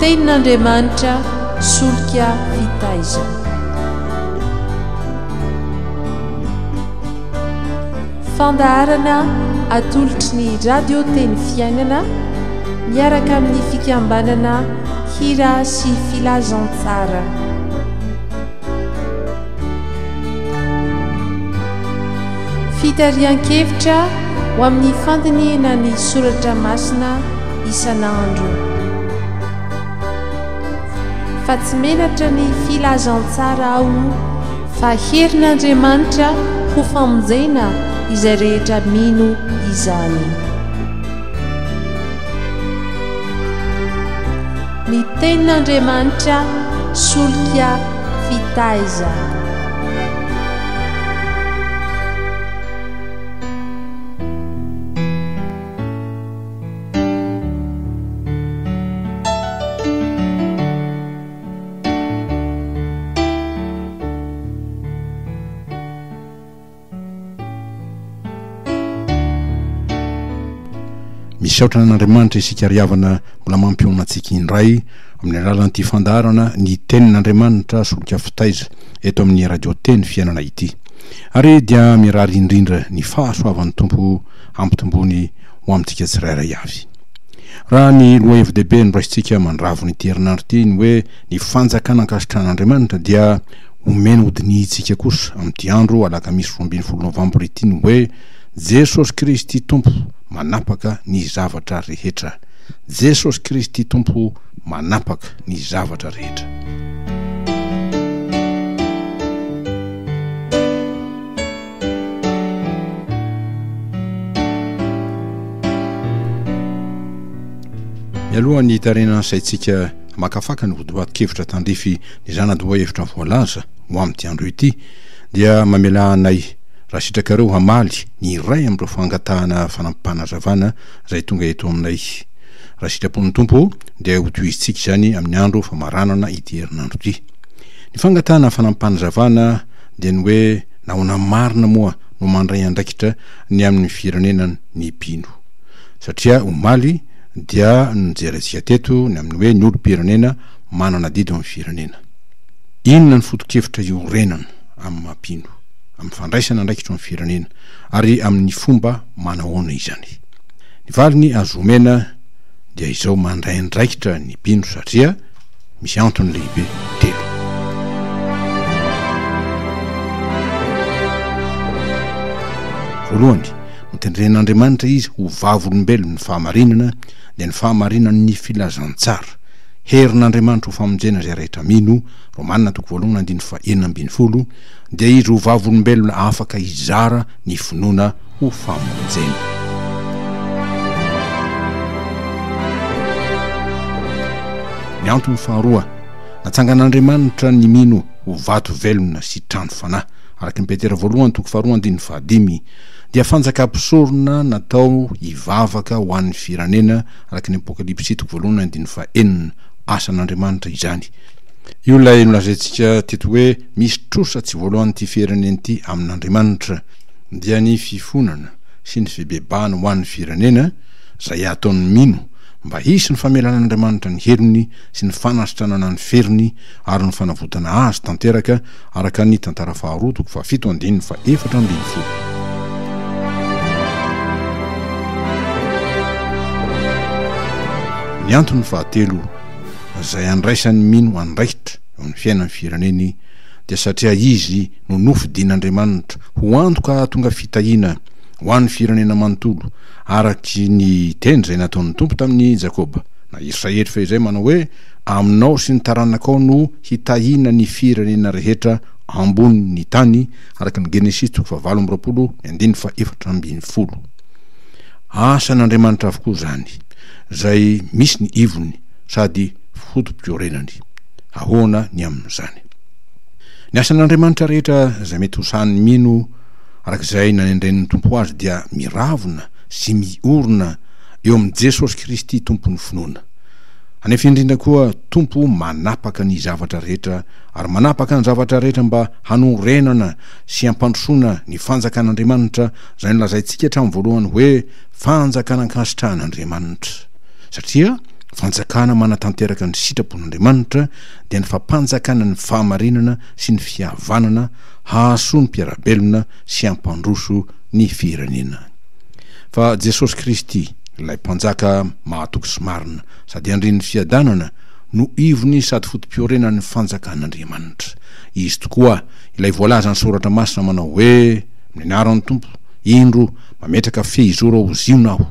Tenin'Andriamanitra solika fitaizana. Fandaharana atolotry ny Radio Teny Fiainana miaraka amin'ny fikambanana Hira sy Filazantsara. Fitarihan-kevitra ho amin'ny fandinihana ny soratra masina isan'andro. Fa tsy menatra ny filazantsara aho fa herin'Andriamanitra ho famonjena izay rehetra mino izany. Ny tenin'Andriamanitra solika fitaizana. Misaotra an'Andriamanitra isika ry havana mbola mampihaona antsika indray amin'ny alalan'ity fandaharana ny tenin'Andriamanitra solika fitaiza eto amin'ny radio teny fiainana ity. Ary dia mirary indrindra ny fahasoavan'ny Tompo hampitombony ho amintsika tsirairay avy. Raha ny lohahevi-dehibe noraisintsika mandravona ity herinandro ity ny hoe ny fanjakana ankasitrahan'Andriamanitra dia omena hodinihintsika kosa amin'ity andro alakamisy 12 novambra ity ny hoe Jesosy Kristy Tompo manapaka ny zavatra rehetra. Jesosy Kristy Tompo manapaka ny zavatra rehetra. Mialoha ny hitarihana ny saintsika hamakafaka ny votoatin-kevitra tandrify ny zana-dohahevitra voalaza ho amin'ity andro ity dia mamelà anay raha sitrakareo hamaly ny iray amin'ireo fangatahana fanampim-panazavana izay tonga eto aminay. Raha sitrapon'ny Tompo dia hotohizintsika izany amin'ny andro famaranana ity herinandro ity. Ny fangatahana fanampim-panazavana dia ny hoe nahoana marina moa no mandray andraikitra ny amin'ny firenena ny mpino. Satria omaly dia nojerentsika teto ny amin'ny hoe ny olom-pirenena manana adidy eo amin'ny firenena. Inona ny foto-kevitra iorenana amin'ny maha mpino, amin'ny fandraisana andraikitra eo amin'ny firenena ary amin'ny fomba manahoana izany? Ny valiny azo omena dia izao mandray andraikitra ny mpino satria Misy antony lehibe telo. Voalohany, notendren'Andriamanitra izy ho vavolombelon'ny fahamarinana, dia ny fahamarinan'ny filazantsara. Herin'Andriamanitra ho famonjena izay rehetra mino, Romana toko voalohany andininy faha-16, dia izy ho vavolombelona afaka hizara ny finoana ho famonjena. Ny antony faharoa, natsangan'Andriamanitra ny mino ho vato velona sy trano fanahy. Araka ny Petera voalohany toko faharoa andininy fahadimy, dia fanjakam-pisorona natao hivavaka ho an'ny firenena araka ny Apokalypsy toko voalohany andininy fahenina. Asan'Andriamanitra izany. Io ilay nolazaintsika teto hoe misy trosa tsy voaloan'ity firenena ity amin'Andriamanitra. Dia ny fifonana sy ny fibebahana ho an'ny firenena izay ataon'ny mino mba hisy ny famelan'Andriamanitra ny helony sy ny fanasitranana ny feriny ary ny fanavotana azy tanteraka araka ny Tantara faharoa toko fahafito andininy faha-14. Ny antony fahatelo izay andraisan'ny mino andraikitra eo amin'ny fiainan'ny fireneny dia satria izy no nofidin'Andriamanitra ho antoka hahatonga fitahiana ho an'ny firenena manontolo, araky ny teny izay nataon'ny Tompo tamin'i Jakoba, na Israely fehizay, manao hoe, Aminao sy ny taranakao no hitahiana ny firenena rehetra ambonin'ny tany, araka ny Genesisy toko fahavalo amby 20 ny andininy faha-14. Asan'Andriamanitra avokoa izany, izay misy ny ivony sady foto-piorenany. Ahoana ny amin'izany? Ny asan'Andriamanitra rehetra izay mety ho sahan'ny mino araka izay nanendren'ny Tompo azy dia miravona sy miorina eo amin'i Jesosy Kristy Tompon'ny finoana. Anefa indrindra koa Tompo manapaka ny zavatra rehetra ary manapaka ny zavatra rehetra mba hanorenana sy hampandrosoana ny fanjakan'Andriamanitra izay nolazaintsika hatramin'ny voalohany hoe fanjakana ankasitrahan'Andriamanitra satria. Fanjakana manatanteraka ny sitrapon'Andriamanitra dia ny fampanjakana ny fahamarinana sy ny fihavanana hahasoa ny mpiara-belona sy hampandroso ny firenena. Fa Jesosy Kristy, ilay Mpanjaka mahatoky sy marina sady Andrian'ny fiadanana, no ivony sady foto-piorenan'ny fanjakan'Andriamanitra. Izy tokoa ilay voalazan'ny Soratra Masina manao hoe, Amin'ny anaran'ny Tompo, indro, mametraka fehizoro ao Ziona aho,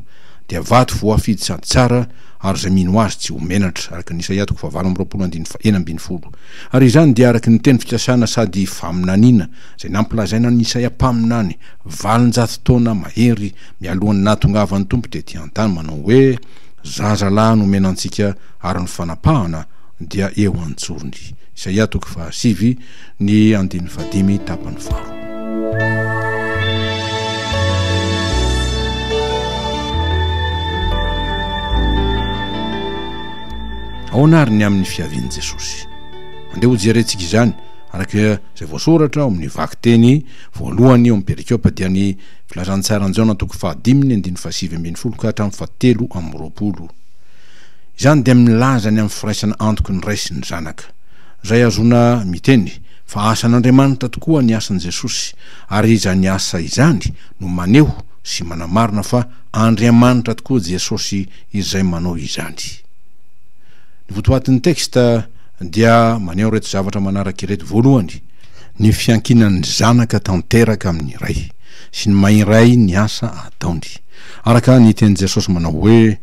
dia vato voafidy sady tsara, ary izay mino azy tsy ho menatra, araka ny Isaia toko fahavalo amby 20 andininy faha-16. Ary izany dia araka ny teny fikasana sady faminaniana izay nampilazaina an'i Isaia mpaminany 800 taona mahery mialohan'ny nahatongavan'ny Tompo tety an-tany manao hoe, Zazalahy nomena antsika ary ny fanapahana dia eo an-tsorony. Isaia toko fahasivy ny andininy fahadimy tapany faharoa. Ahoana ary ny amin'ny fiavian'i Jesosy? Andeha hojerentsika izany araka izay voasoratra ao amin'ny vakiteny voalohany eo amin'ny perikopa dia ny Filazantsaran'i Jaona toko fahadimy ny andininy fahasivy ambinifolo ka hatramin'ny fahatelo amby 20. Izany dia milaza ny amin'ny firaisana antoky ny Ray sy ny Zanaka. Izay ahazoana miteny fa asan'Andriamanitra tokoa ny asan'i Jesosy, ary izany asa izany no maneho sy manamarina fa Andriamanitra tokoa Jesosy izay manao izany. Ny votoatin'ny teksta dia maneho ireto zavatra manaraka ireto, voalohany, ny fiankinan'ny Zanaka tanteraka amin'ny Ray, sy ny maha iray ny asa ataony. Araka ny tenin'i Jesosy manao hoe,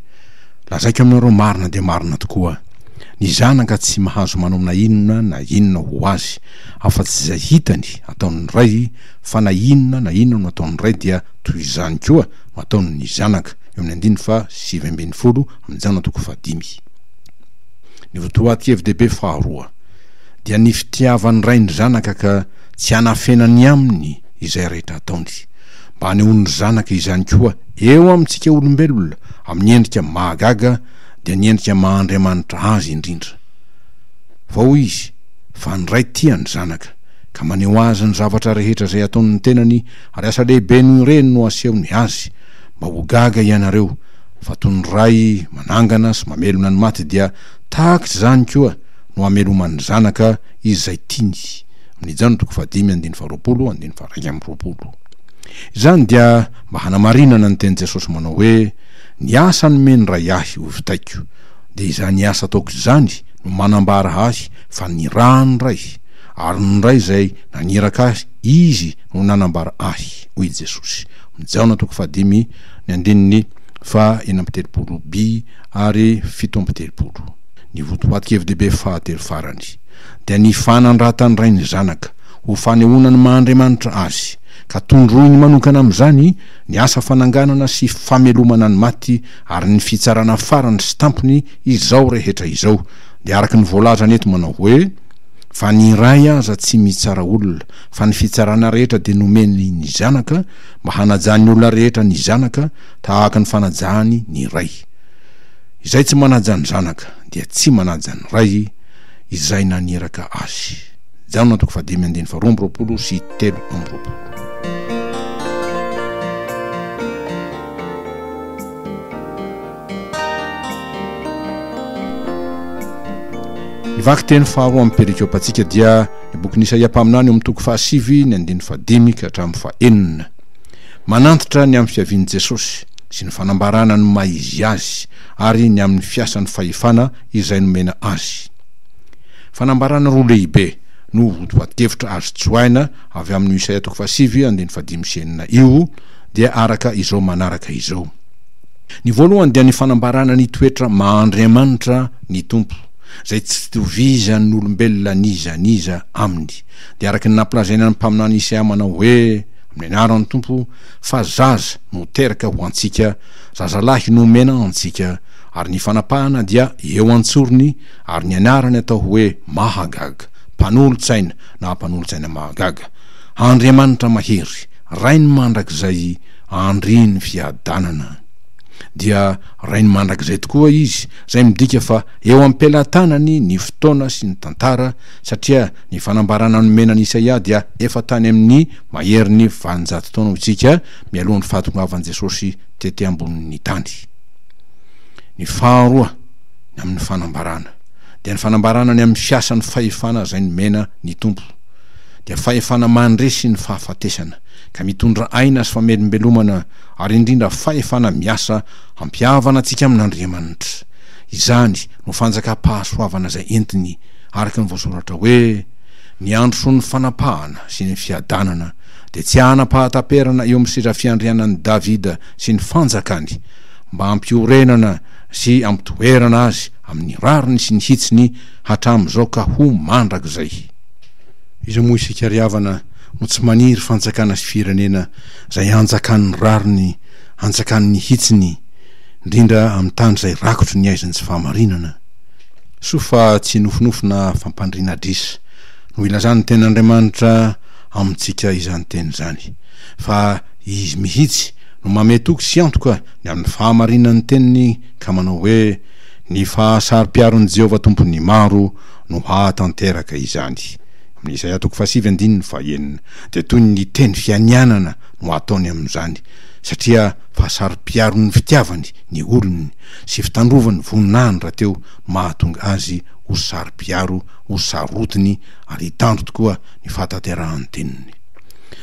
Lazaiko aminareo marina dia marina tokoa, Ny zanaka tsy mahazo manao na inona na inona ho azy, afa-tsy izay hitany ataon'ny Ray, fa na inona na inona no ataon'ny Ray dia toy izany koa no ataon'ny Zanaka, eo amin'ny andininy faha 19 amin'ny Jaona toko fahadimy. Ny votoatin-kevi-dehibe faharoa dia ny fitiavan'ny Ray ny Zanaka ka tsy anafenany aminy izay rehetra ataony, mba hanehoan'ny Zanaka izany koa eo amintsika olombelona amin'ny endrika mahagaga dia ny endrika maha Andriamanitra Azy indrindra. Fa hoy Izy, Fa ny Ray tia ny Zanaka, ka maneho Azy ny zavatra rehetra izay ataon' ny tenany, ary asa lehibe noho ireny no asehony Azy, mba ho gaga hianareo, fa toy ny Ray manangana sy mamelona ny maty dia tahaka izany koa no hameloman' ny Zanaka izay tiany. Amin' i Jaona toko fahadimy andininy faharoapolo andininy faha-21. Izany dia mba hanamarinana ny tenin'i Jesosy manao hoe, Ny asa nomen'ny Ray ahy ho vitaiko, dia izany asa ataoko izany no manambara ahy fa nirahan'ny Ray, ary ny Ray izay naniraka ahy, Izy no nanambara ahy, hoy i Jesosy. Jaona toko fahadimy, ny andininy faha 36 by ary 37. Ny votoatin-kevi-dehibe fahatelo farany, dia ny fanandratan'ny Ray ny Zanaka ho fanehoana ny maha Andriamanitra Azy, ka tondroiny manokana amin'izany ny asa fananganana sy famelomana ny maty ary ny fitsarana farany sy tampony izao rehetra izao dia araka ny voalazany eto manao hoe, Fa ny Ray aza tsy mitsara olona, fa ny fitsarana rehetra dia nomeny ny Zanaka, mba hanajan'ny olona rehetra ny Zanaka tahaka ny fanajany ny Ray. Izay tsy manaja ny Zanaka dia tsy manaja ny Ray izay naniraka Azy. Jaona toko fahadimy andininy faharoa amby 22 sy 23. Ny vakiteny faharoa amin'ny perikopantsika dia ny bokin'i Isaia mpaminany eo amin'ny toko fahasivy ny andininy fahadimy ka hatramin'ny fahenina. Manantitra ny amin'ny fiavian'i Jesosy sy ny fanambarana ny maha izy azy ary ny amin'ny fiasan'ny fahefana izay nomena azy. Fanambarana roa lehibe no votoatin-kevitra azo tsoahina avy amin'io Isaia toko fahasivy andininy fahadimy sy enina io dia araka izao manaraka izao. Ny voalohany dia ny fanambarana ny toetra maha Andriamanitra ny Tompo, izay tsy itovizan'ny olombelona n'iza n'iza aminy. Dia araka ny nampilazaina ny mpaminany Isaia manao hoe, Amin'ny anaran'ny Tompo, fa zaza no teraka ho antsika, zazalahy no omena antsika, ary ny fanapahana dia eo an-tsorony, ary ny anarany atao hoe Mahagaga, Mpanolotsaina, na Mpanolotsaina Mahagaga, Andriamanitra Mahery, Rain'ny Mandrakizay, Andrin'ny Fiadanana. Dia Rain'ny Mandrakizay tokoa Izy, izay midika fa eo am-pelatanany ny fotoana sy ny tantara, satria ny fanambarana nomena an'i Isaia dia efa tany amin'ny maherin'ny 800 taona hoy isika, mialohan'ny fahatongavan'i Jesosy tety ambonin'ny tany. Ny faharoa. ny amin'ny fanambarana, dia ny fanambarana ny amin'ny fiasan'ny fahefana izay nomena ny Tompo, dia fahefana mandresy ny fahafatesana, ka mitondra aina sy famelombelomana ary indrindra fahefana miasa hampihavana antsika amin'Andriamanitra. Izany no fanjakam-pahasoavana izay entiny, araka ny voasoratra hoe, Ny androsoan'ny fanapahana sy ny fiadanana dia tsy hanam-pahataperana eo amin'ny seza fiandrianan'i Davida sy ny fanjakany, mba hampiorenana sy hampitoerana azy amin'ny rariny sy ny hitsiny hatramin'izao ka ho mandrakizay. Iza moa isika ry havana no tsy maniry fanjakana sy firenena izay hanjakan'ny rariny, hanjakan'ny hitsiny, indrindra amin'ny tany izay rakotry ny aizin'ny tsy fahamarinana? Soa fa tsy nofinofy na fampandriana adrisa no ilazan'ny Tenin'Andriamanitra amintsika izany teny izany, fa Izy mihitsy no mamehy toky sy antoka ny amin'ny fahamarinan'ny teniny ka manao hoe, Ny fahasaro-piaron'i Jehovah Tompon'ny maro no hahatanteraka izany. Amin'ny Isaia toko fahasivy andininy fahenina, dia toy ny teny fianianana no ataony amin'izany, satria fahasaro-piaron'ny fitiavany ny olony sy fitandrovany voninahiny rahateo no mahatonga azy ho saro-piaro, ho sarotiny ary hitandro tokoa ny fahatanterahan'ny teniny.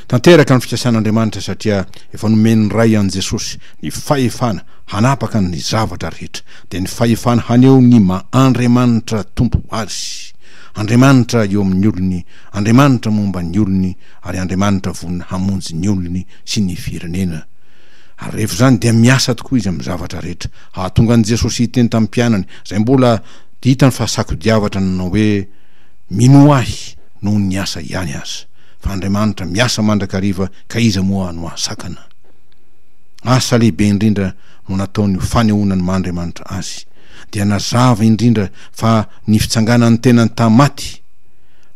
Tanteraka ny fikasan'Andriamanitra satria efa nomen'ny Ray an'i Jesosy ny fahefana hanapaka ny zavatra rehetra, dia ny fahefana haneho ny maha Andriamanitra Tompo Azy, Andriamanitra eo amin'ny olony, Andriamanitra momba ny olony ary Andriamanitra vonona hamonjy ny olony sy ny firenena. Ary rehefa izany dia miasa tokoa Izy amin'ny zavatra rehetra. Hahatonga an'i Jesosy hiteny tamin'ny mpianany, izay mbola hitany fa sakodiavatra nanao hoe, Minoa Ahy noho ny asa ihany aza. Fa Andriamanitra miasa mandrakariva ka iza moa no hahasakana? Asa lehibe indrindra no nataony ho fanehoana ny maha Andriamanitra Azy. Dia nazava indrindra fa ny fitsanganan'ny tenany tamin'ny maty,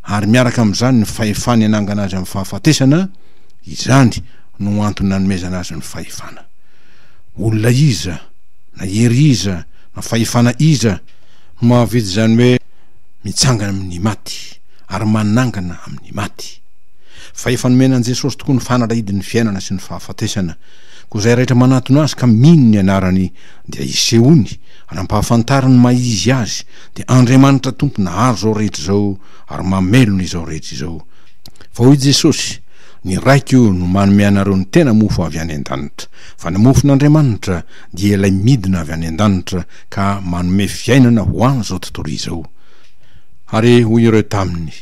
ary miaraka amin'izany ny fahefany hanangana azy amin'ny fahafatesana, izany no antony nanomezana azy ny fahefana. Olona iza, na hery iza, na fahefana iza no mahavita izany hoe mitsangana amin'ny maty ary manangana amin'ny maty? Fa efa nomena an'i Jesosy tokoa ny fanalahidin'ny fiainana sy ny fahafatesana, koa izay rehetra manatona Azy ka mino ny anarany dia hisehoany ary hampahafantariny ny maha Izy Azy, dia Andriamanitra Tompo nahary izao rehetra izao ary mamelona izao rehetra izao. Fa hoy Jesosy, Ny Raiko no manome anareo ny tena mofo avy any an-danitra, fa ny mofon'Andriamanitra dia ilay midina avy any an-danitra ka manome fiainana ho an'izao tontolo izao. Ary hoy ireo taminy,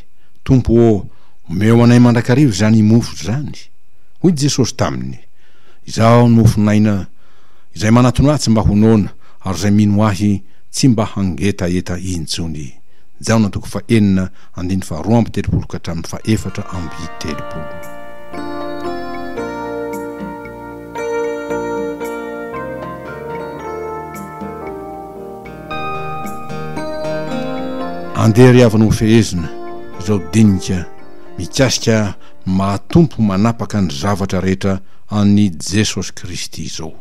Tompo ô, omeo anay mandrakariva izany mofo izany. Hoy Jesosy taminy, Izaho no mofon'aina, izay manatona Ahy tsy mba ho noana, ary izay mino Ahy tsy mba hangetaheta intsony. Jaona toko fahenina andininy faha-32 ka hatramin'ny faha-34. Andeha ry havana hofehezina izao dinika mikasika ny maha Tompo manapaka ny zavatra rehetra an'i Jesosy Kristy izao.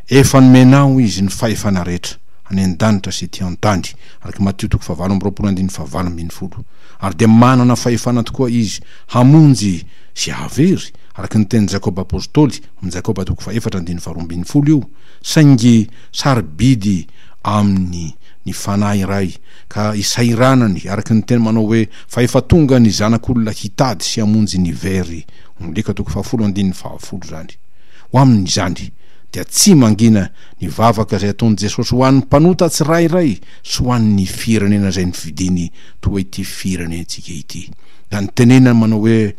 Efa nomenao Izy ny fahefana rehetra any an-danitra sy ety an-tany, araka Matio toko fahavalo amby roapolo andininy fahavalo ambin'ny folo, ary dia manana fahefana tokoa Izy hamonjy sy hahavery, araka ny tenin'i Jakoba Apostoly, amin'ny Jakoba toko fahefatra andininy faharoa ambin'ny folo io, saingy sarobidy aminy ny fanahy iray ka isahiranany, araka ny teny manao hoe, Fa efa tonga ny Zanak'olona hitady sy hamonjy ny very, Lioka toko fahafolo andininy fahafolo izany. Ho amin'izany, dia tsy mangina ny vavaka izay ataon'i Jesosy ho an'ny mpanota tsirairay sy ho an'ny firenena izay nofidiny toa ity firenentsika ity. Ka nitenenany manao hoe,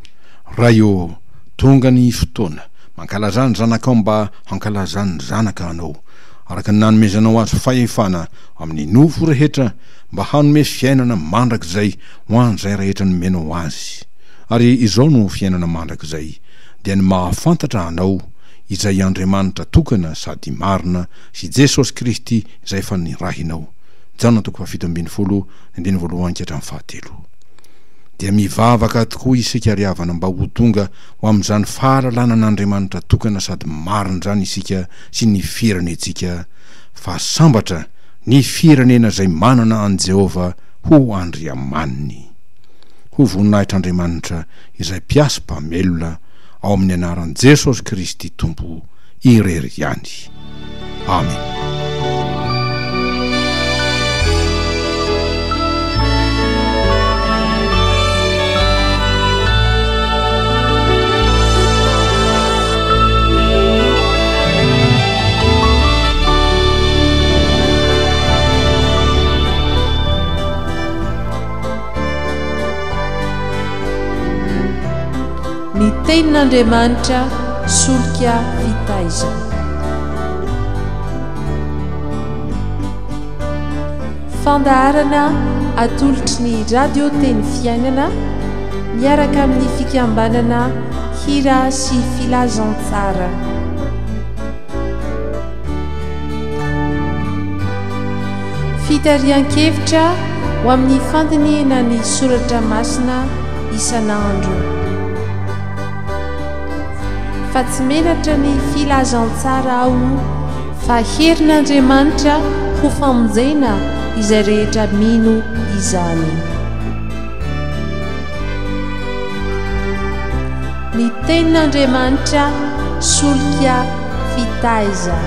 Ray ô, tonga ny fotoana, mankalazà ny Zanakao mba hankalazan'ny Zanaka Anao, araka ny nanomezanao Azy fahefana amin'ny nofo rehetra mba hanome fiainana mandrakizay ho an'izay rehetra nomenao Azy. Ary izao no fiainana mandrakizay, dia ny mahafantatra Anao, izay Andriamanitra tokana sady marina, sy Jesosy Kristy izay efa nirahinao. Jaona toko faha-17, ny andininy voalohany ka hatramin'ny fahatelo. Dia mivavaka tokoa isika ry havana mba ho tonga ho amin'izany fahalalana an'Andriamanitra tokana sady marina izany isika sy ny firenentsika, fa sambatra ny firenena izay manana an'i Jehovah ho Andriamaniny. Ho voninahitr'Andriamanitra izay mpiasy mpamelona ao amin'ny anaran'i Jesosy Kristy Tompo irery ihany. Amen. Ny Tenin'Andriamanitra solika fitaizana. Fandaharana atolotry ny Radio Teny Fiainana miaraka amin'ny fikambanana Hira sy Filazantsara. Fitarihan-kevitra ho amin'ny fandinihana ny soratra masina isan'andro. Fa tsy menatra ny filazantsara aho fa herin'Andriamanitra ho famonjena izay rehetra mino izany. Ny tenin'Andriamanitra solika fitaiza.